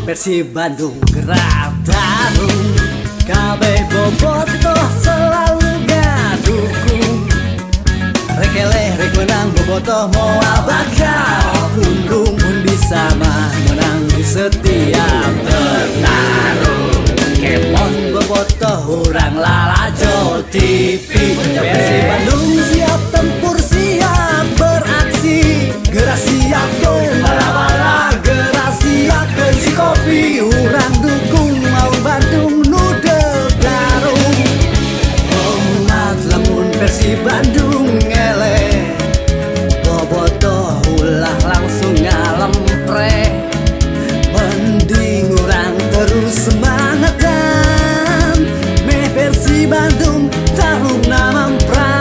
Persib Bandung gerak tarung, kabeh bobotoh selalu ngadukung. Rek eleh rek menang bobotoh moal bakal pundung, mun bisa mah menang di setiap bertarung. Kemon bobotoh urang lalajo TV, Persib Bandung siap tempur siap beraksi, gerak siap dong bala-bala gerak siap si kopi urang dukung mau Bandung nudel tarung. Hormat lamun Persib Bandung eleh, bobotoh ulah langsung ngalempre, mending urang terus semangatan meh Persib Bandung tarung namamprang.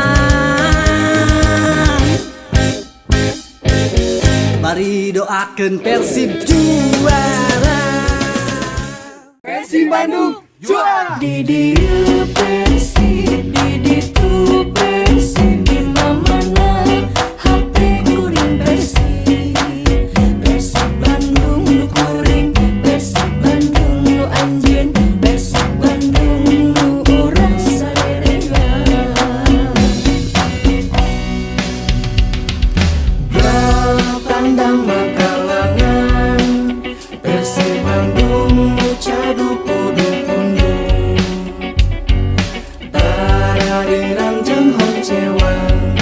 Mari doakan Persib juara, Persib Bandung juara. Di dieu Persib, di ditu Persib, di mana-mana hate kuring Persib. Persib Bandung nu kuring, Persib Bandung nu anjeun, Persib Bandung nu urang sarerea. Tandang makalangan, Persib Bandung nu cadu kudu pundung, tararirang jeung honcewang,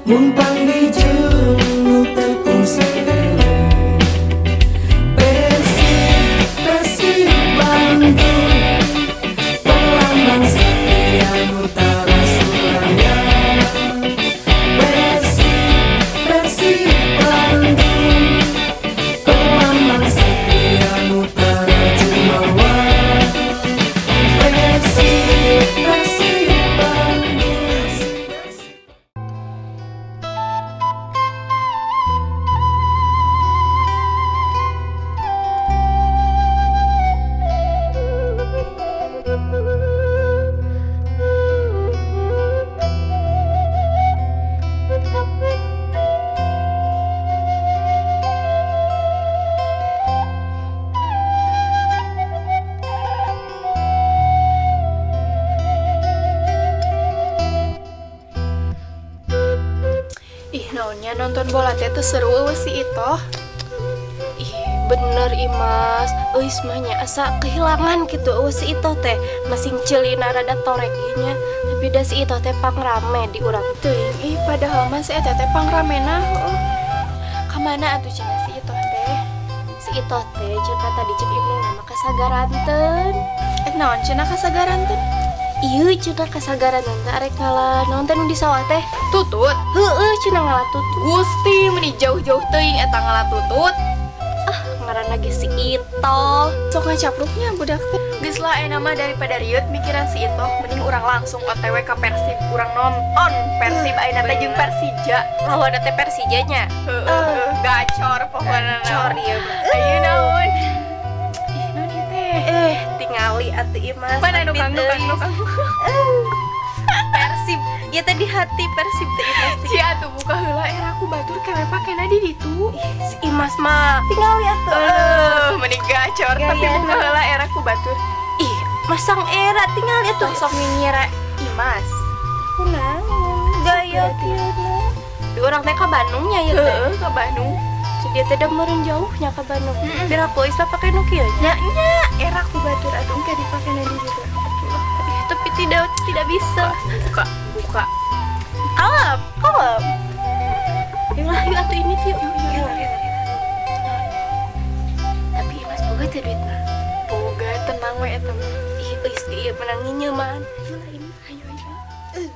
mun panggih jeung nu teu kungsi eleh. Persib, Persib Bandung, pelambang setia nu tara sulaya. Persib, Persib Bandung, pelambang setia nu tara jumawa. Persib, Persib Bandung. Ih, naonnya nonton bola teh teu seru eueuh si Itoh. Ih, bener Imas. Euis mah nya asa kehilangan gitu eueuh si Itoh teh. Masing ceulina rada torek ieu nya, tapi da si Itoh teh pangrame di urang. Teuing ih padahal mah si eta teh pangramena heueuh. Ka mana atuh cenah si Itoh teh? Si Itoh teh cenah tadi cek indungna mah ka Sagaranten. Eh naon cenah ka Sagaranten? Ieu cenah ka Sagaranten teh arek ngala naon teh nu di sawah teh? Tutut. Heueuh cenah ngala tutut. Gusti meni jauh-jauh teuing eta ngala tutut. Ah, ngaranna ge si Itoh. Sok ngacapruknya budak teh. Geus lah ayeuna mah daripada rieut mikiran si Itoh, mending urang langsung OTW ka Persib, urang nonton Persib ayeuna teh jeung Persija. Lawan teh Persija nya. Heeh, gacor pokona. Gacor ieu mah. Ayeuna naon? Ih, naon ieu teh? Tingali atuh Imas. Mana nu kang nu kang nu kang. Persib. Ya teh di hati Persib teh Imas. Ci atuh buka heula era ku batur kewe pakena di ditu. Ih, si Imas mah tingali atuh. Meni gacor tapi buka heula era ku batur. Ih, masang era tingali atuh. Sok ngira Imas. Kunaon? Gaya kieu. Di urang teh ka Bandungnya ya teh. Heeh, ka Bandung. Dia teh da meureun jauhnya ka Bandung. Biar aku Ispa pake nu kieu nya. Nya era ku batur atuh engke dipakena di ditu. Ih, tapi tidak bisa. Buka, buka. Kalem, kalem. Yuk lah, yuk atuh ini yuk. Yuk, yuk. Tapi Imas boga teh duit mah. Boga tenang we eta mah. Ih, euis ieu menang nginyeman. Ayo lah ini. Ayo, ayo.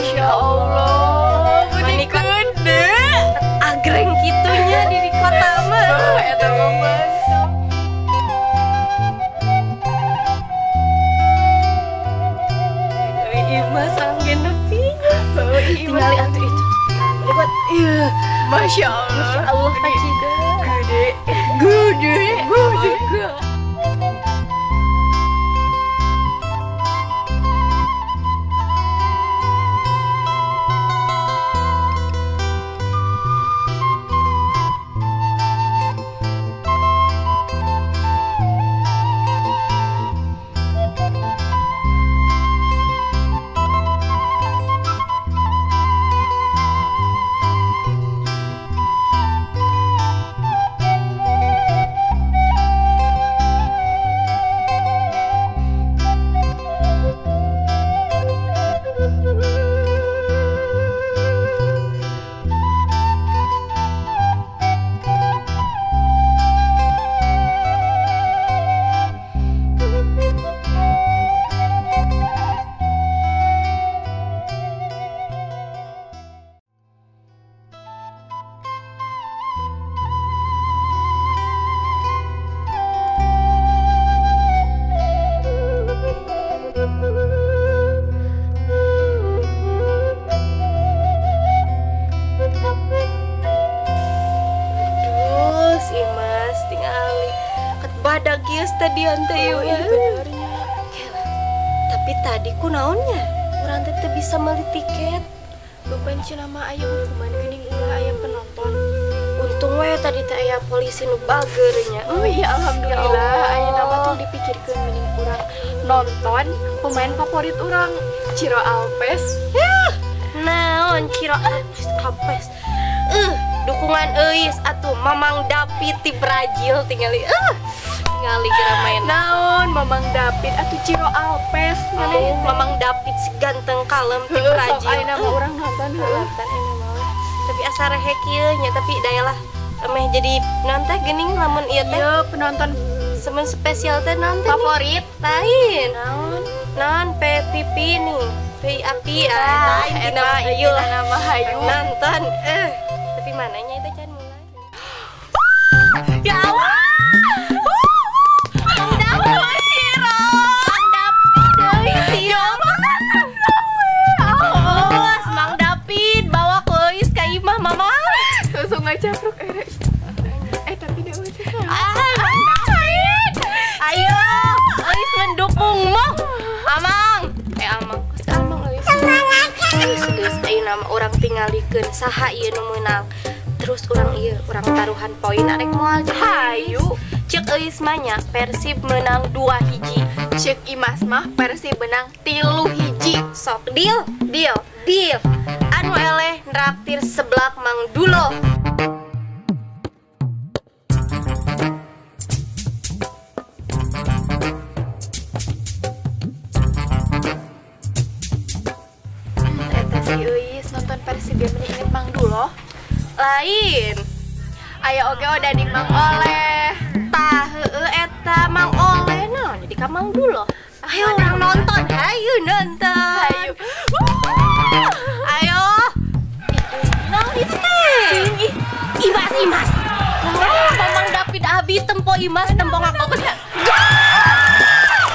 Masya Allah, meni gede. Agreng kitunya di kota mah. Eta mah mantap. Imas angin nepinya. Tinggali atuh itu. Lewat. Iya. Masya Allah. Masya Allah kacida. Gede. Gede. Gede. Badak ieu stadion teh ieu benernya. Tapi tadi kunaonnya? Urang teh teu bisa meuli tiket. Beban cenah mah aya hukuman geuning ulah aya penonton. Untung we tadi teh aya polisi nu bager nya. Oh iya alhamdulillah ayeuna mah tong dipikirkeun mending urang nonton pemain favorit urang Ciro Alves. Naon Ciro Alves? Dukungan euis atuh Mamang David ti Brazil tingali. Tingali geura main. Naon Mamang David atuh Ciro Alves maneh Mamang David si ganteng kalem ti Brazil. Sok ayeuna mah urang nonton heuh. Tapi asa rehe kieu nya tapi dayalah ameh jadi naon teh geuning lamun ieu teh. Ieu penonton semen spesial teh naon teh favorit lain. Naon? Naon PPP nih. PAP lain dina hayu lah nama hayu nonton. Tapi mananya itu can mulai. Ya Allah. Mang David Ciro. Mang David deui sih. Ya Allah. Awas Mang David bawa ke Euis ka imah mama. Langsung ngacapruk era. Tapi deui sih. Mang David. Ayo, Euis mendukungmu. Amang. Amang. Kos Amang Euis. Geus ayeuna mah urang tingalikeun saha ieu nu meunang. Terus urang ieu, urang taruhan poin arek moal hayu. Ceuk Euis mah nya Persib menang 2-1. Ceuk Imas mah Persib menang 3-1. Sok deal, deal, deal. Anu eleh nraktir seblak Mang Dulo. Eta si Euis nonton Persib ge meni inget Mang Dulo. Lain. Aya oge odading Mang Oleh. Tah heueuh eta Mang Oleh naon jadi ka Mang Dulo. Ayo urang nonton, hayu nonton. Hayu. Ayo. Naon itu teh? Imas, Imas. Mamang David abi tempo Imas tempo ngakokeun.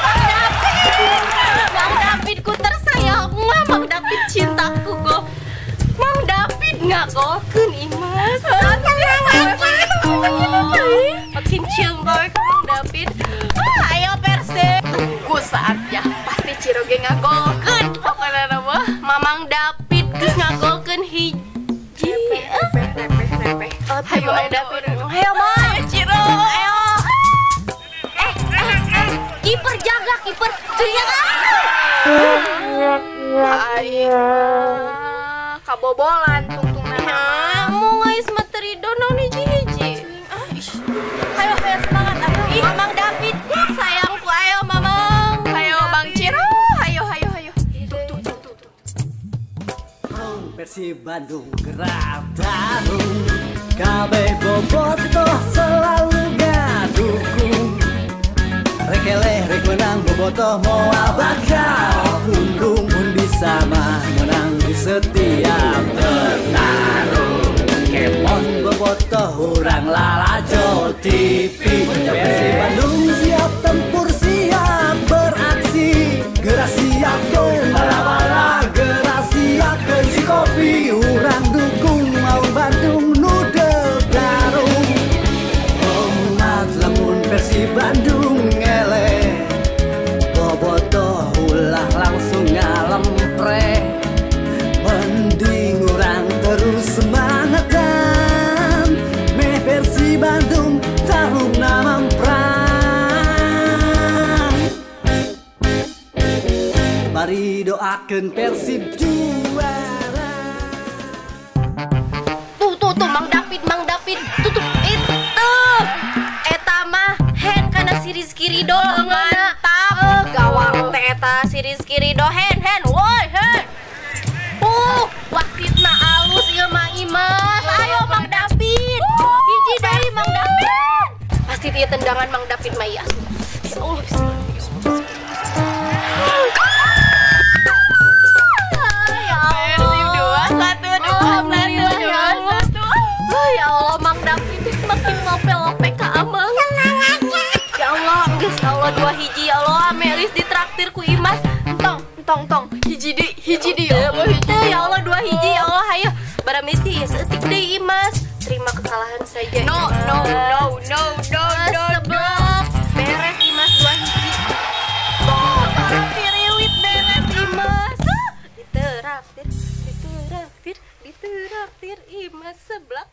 Mang David. Mang David ku tersayang mah Mang David cintaku go. Mang David ngakokeun Imas. Makin cium bae ka Mang David. Ayo Persib. Tunggu saatnya pasti Ciro ge ngagolkeun pokona mah. Mamang David geus ngagolkeun hiji. Repeh. Hayu Mang David. Hayu Mang Ciro. Ayo. Kiper jaga kiper. Jaga. Aing kabobolan tungtungna. Mau ngais materi dono hiji-hiji. Ayo ayo semangat ayo. Mamang David sayangku ayo Mamang. Ayo Bang Ciro. Ayo ayo ayo. Tuh tuh tuh tuh. Persib Bandung gerak tarung. Kabeh bobotoh selalu ngadukung. Rek eleh rek menang bobotoh moal bakal pundung. Bisa mah menang di setiap bertarung. Kemon bobotoh urang lalajo TV. Persib Bandung siap tempur, siap beraksi. Gerak siap go bala-bala, gerak siap ke kopi. Urang dukung mau Bandung nude tarung. Omat lamun Persib Bandung eleh, bobotoh ulah langsung ngalempre. Mending urang terus semangatan, meh Persib Bandung tarung namamprang. Mari doakeun Persib juara. Tuh tuh tuh Mang David, Mang David. Tuh tuh itu. Eta mah hen kana si Rizky Ridho mantap. Gawang teh eta si Rizky Ridho hen hen woi hen. Wasitna alus ieu mah Imas. Ayo Mang David. Hiji deui Mang David. Pasti ieu tendangan Mang David mah ieu. Ya Allah. Ya Allah. 2-1 2-1 2-1. Ya Allah Mang David makin ngope-ngope ka Amang. Ya Allah, geus ya Allah 2-1 ya Allah ame geus ditraktir ku Imas. Tong tong tong hiji deui ya Allah hiji. Ya Allah 2-1 ya Allah hayo. Baramisi saeutik deui Imas. Terima kekalahan saja. No no no no no no. Seblak. Beres Imas 2-1. Oh, tirawiwit beres Imas. Diteraktir, diteraktir, diteraktir Imas seblak.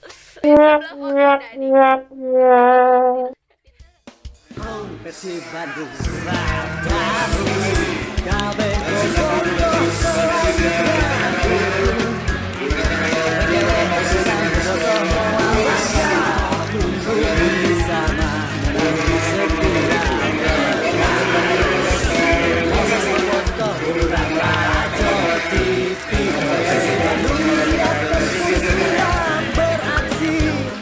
Seblak oke tadi. Persib Bandung tarung, kabeh bobotoh selalu ngadu. Bisa mah menang di setiap bobotoh urang lalajo TV. Persib Bandung siap tempur, siap beraksi.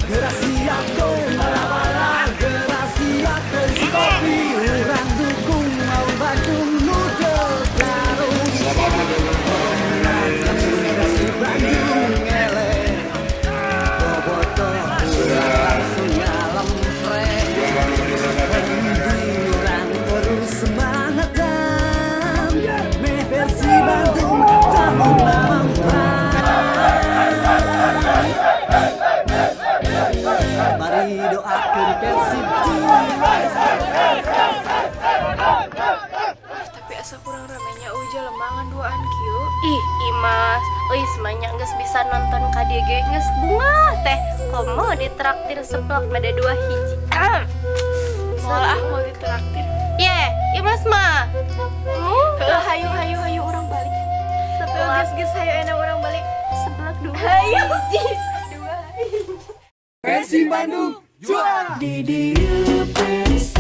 Gerak siap go bala-bala, gerak siap ke kopi. Urang dukung mau Bandung nude tarung. Persib Bandung eleh, bobotoh urang langsung ngalempre. Mending urang terus semangatan, meh Persib Bandung tarung namamprang. Mari doakeun Persib juara. Tapi asa kurang ramenya uja lemangan duaan kieu. Ih, Imas, euy semuanya geus bisa nonton KDG geus bunga teh. Komo ditraktir seplak pada 2-1. Moal ah mau ditraktir. Ye, Imas mah. Heuh, hayu hayu hayu urang balik. Seblak Geus geus hayu enak urang balik. Seblak 2. Hayu. 2. Persib Bandung juara. Di dieu Persib